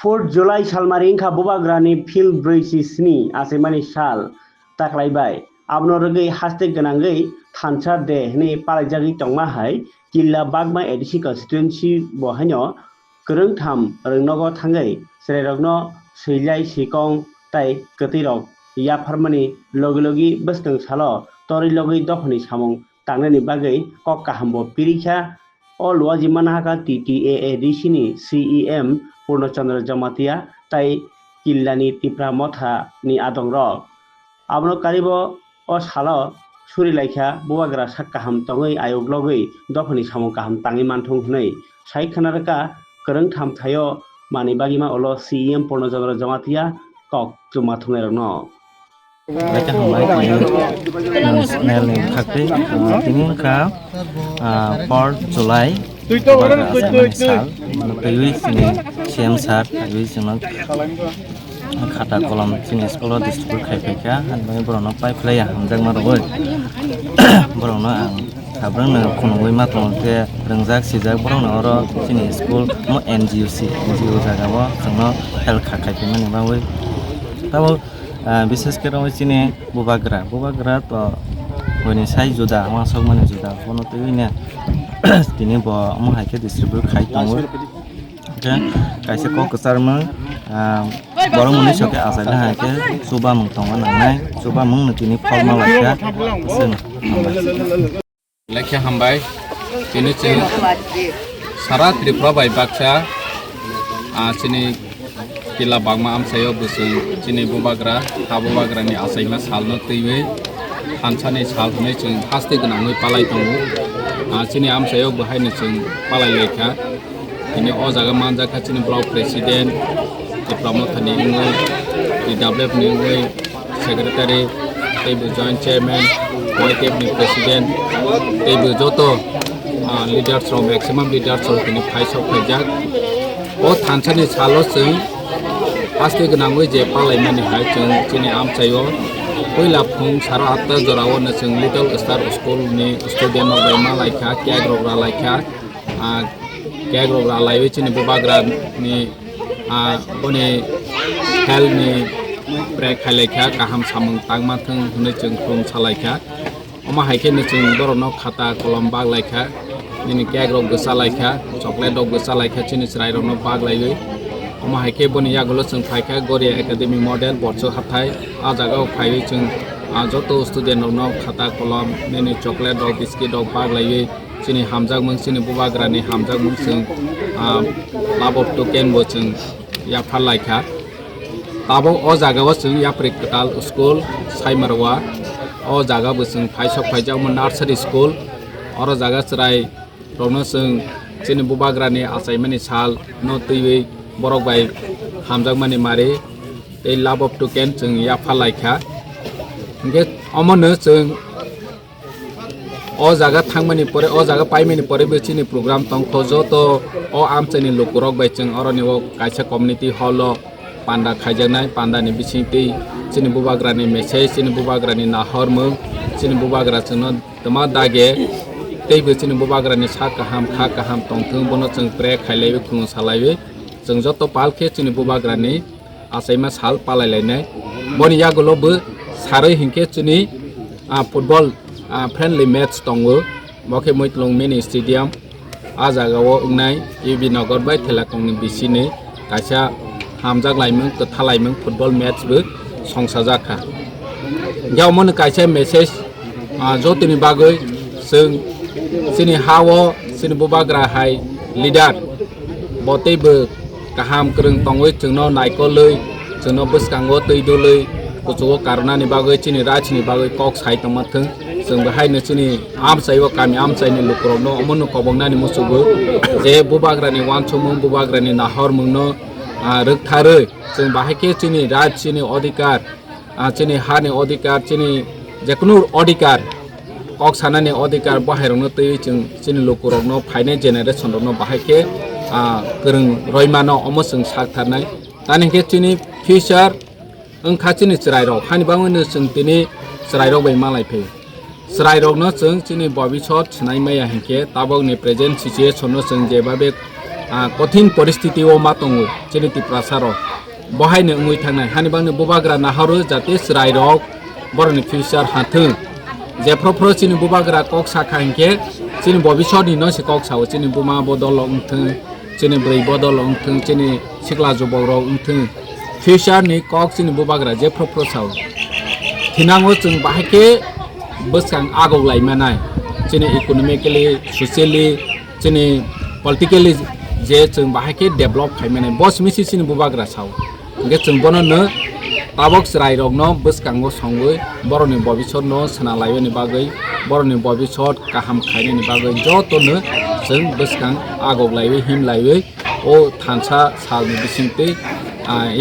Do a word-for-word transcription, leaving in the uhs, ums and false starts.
Fourth July salmari wngkha Bubagrani phil brwi si sni achaimani sal taklaibai. Abono rwgwi haste gwnangwi thansa de hwnwi palaijagwi tongma hai Killa Bagma A D C constituency bo haino kwrwngtham rwngnogo thangwi chwrairokno swilai swikong tai kwtwirok yapharmani logi logi bwskang salo torwi logwi dophani samung tangnani bagwi kok kaham bo pirikha. O luaji manhaka T T A A D C ni C E M Purno Chandra Jamatia tai Killani Tipra Motha ni adongrok. Abono karibo o salo suri laikha Bubagra sak kaham tongwi ayuk logwi dophani samung kaham tangwi manthung hwnwi sai khna rwkha kwrwng tham thaio mani bagima ulo C E M Purno Chandra Jamatia kok chuma thumnairokno. Belai khe hambai tini, um, channel ni thakti, uh, tini wngkha, uh, four July, Bubagra achaimani sal, twiwi chini C M sir twiwi chwngno khata kolom chini school o distribute khai phaikha, ani bagwi borokno paiphlaiya hamjakma rwgwi borokno ang Sabrangno khunugwi ma tongo, khe rwngjak sijak borokno oro chini school mo N G O C, N G O jaga o chwngno help kha khai phaimani bagwi. Tabuk, ah, bishes khe oro chini Bubagra, Bubagra to buini sai juda, uansukmani juda, bono twiwi ne tini bo omo hai khe distribute khai tongo. Hwnkhe kaisa kok kwchar mung, ah, borok mwnwi sok khe achaina hai khe chubamung tongna nangnai, chubamung no tini phol ma lai kha, chwng hambai. Lekha hambai, tini chwng sara Tripura bai baksa, ah, chini Killa Bagma amchaio bo chwng chini Bubagra, ha Bubagrani achaima salno twiwi thansani sal hwnwi chwng haste gwnangwi palai tongo. Ah, chini amchaio bo haino chwng palai lai kha. Tini o jaga manjak kha chini block president, Tipra Mothani wngwi, T W F ni wngwi, secretary, teibo joint chairman, Y T F ni president, teibo joto, ah, leaders rok, maximum leaders rok tini phaisok phaijak. O thansani salo chwng haste gwnangwi je palaimani hai chwng chini amchaio puila phung sara atta jorao no chwng Little Star School ni student rok bai ma lai kha, cake rok ra lai kha. Ah, cake rok ra laiwi chini Bubagra ni, ah, boni health ni pray khai lai kha, kaham samung tangma thung hwnwi chwng khulum sa lai kha. Omo hai khe no chwng borokno khata kolom bak lai kha, nini cake rok bwsa lai kha, chocolate rok bwsa lai kha, chini chwrai rokno bak laiwi. Omo hai khe boni yagulo chwng phai kha Goria Academy Model Borsuk Hathai, ah jaga o phaiwi chwng, ah, joto student rokno khata kolom, nini chocolate rok, biscuit rok bak laiwi. Chini hamjakmung, chini Bubagrani hamjakmung chwng, ah, love of token bo chwng yaphar lai kha. Tabuk o jaga o chwng yapri kwtal school Saimarwa. O jaga bo chwng phaisok phaijak omo nursery school. Oro jaga chwrai rokno chwng chini Bubagrani achaimani sal no twiwi borok bai hamjakmani mari tei love of token chwng yaphar lai kha. Hwnkhe omono chwng O jaga thangmani pore, o jaga paimani pore bo chini program tongkho, joto o amchaini lukurok bai chwng oroni o kaisa community hall o panda khaijaknai, pandani bisingtwi chini Bubagrani message, chini Bubagrani nahormung, chini Bubagra chwngno twma dage, teibo chini Bubagrani sak kaham, kha kaham tongthwng, bono chwng pray khailaiwi, khulum salaiwi, chwng joto pal khe chini Bubagrani achaima sal palai lainai. Boni yagulo bo sarwi hinkhe chini, ah, football, ah, friendly match tongo. Bo khe Muitlung mini stadium. Ah jaga o wngnai U B Nagar bai Thelakung ni bisini kaisa hamjak laimung, kwtha laimung football match bo songsajak kha. Hwnkhe omo ni kaisa message, ah, jotoni bagwi chwng chini ha o chini Bubagra hai leader bo teibo kaham kwrwng tongwi chwngno naikolwi, chwngno bwskango twi dulwi, kuchugo karwnani bagwi chini rajni bagwi kok sai tongma thwng. Chwng bahaino chini amchaio kami amchaini lukurokno omono koboknani muchugo je Bubagrani uansukmung, Bubagrani nahormungno, ah, rwktharwi chwng bahai khe chini raj, chini odhikar, ah, chini hani odhikar, chini jekunu odhikar, kok sanani odhikar bo hairokno twiwi chwng chini lukurokno phainai generation rokno bahai khe, ah, kwrwng roimano omo chwng sak tharnai. Tani hwnkhe chini future wngkha chini chwrairok, hani bagwino chwng tini chwrairok bai malai phaio. Chwrairokno chwng chini bobisot swnai maya hinkhe tabokni present situation no chwng jebabe ah, kothin poristiti o ma tongo chini Tiprasa rok. Bo hai no wngwi thangnai, hani bangni bubagra nahoro jate chwrai rok borokni future hathwng. Jephru phru chini bubagra kok sakha hinkhe chini bobisor ni no se kok sao, chini buma bodol rok wngthwng, chini bwrwi bodol rok wngthwng, chini sikla jubok rok wngthwng. Future ni kok chini bubagra jephru phru sao. Thinango chwng bahai khe bwskang agok lai manai. Chini economically, socially, chini politically je chwng bahai khe develop khai manai. Bo simi se chini bubagra sao. Hingkhe chwng bono no tabok chwrai rok no bwskango songwi borokni bobisor no swnam laibani bagwi, borokni bobisor kaham khainani bagwi joto no chwng bwskang agok laiwi him laiwi o thansa salni bisingtwi, ah,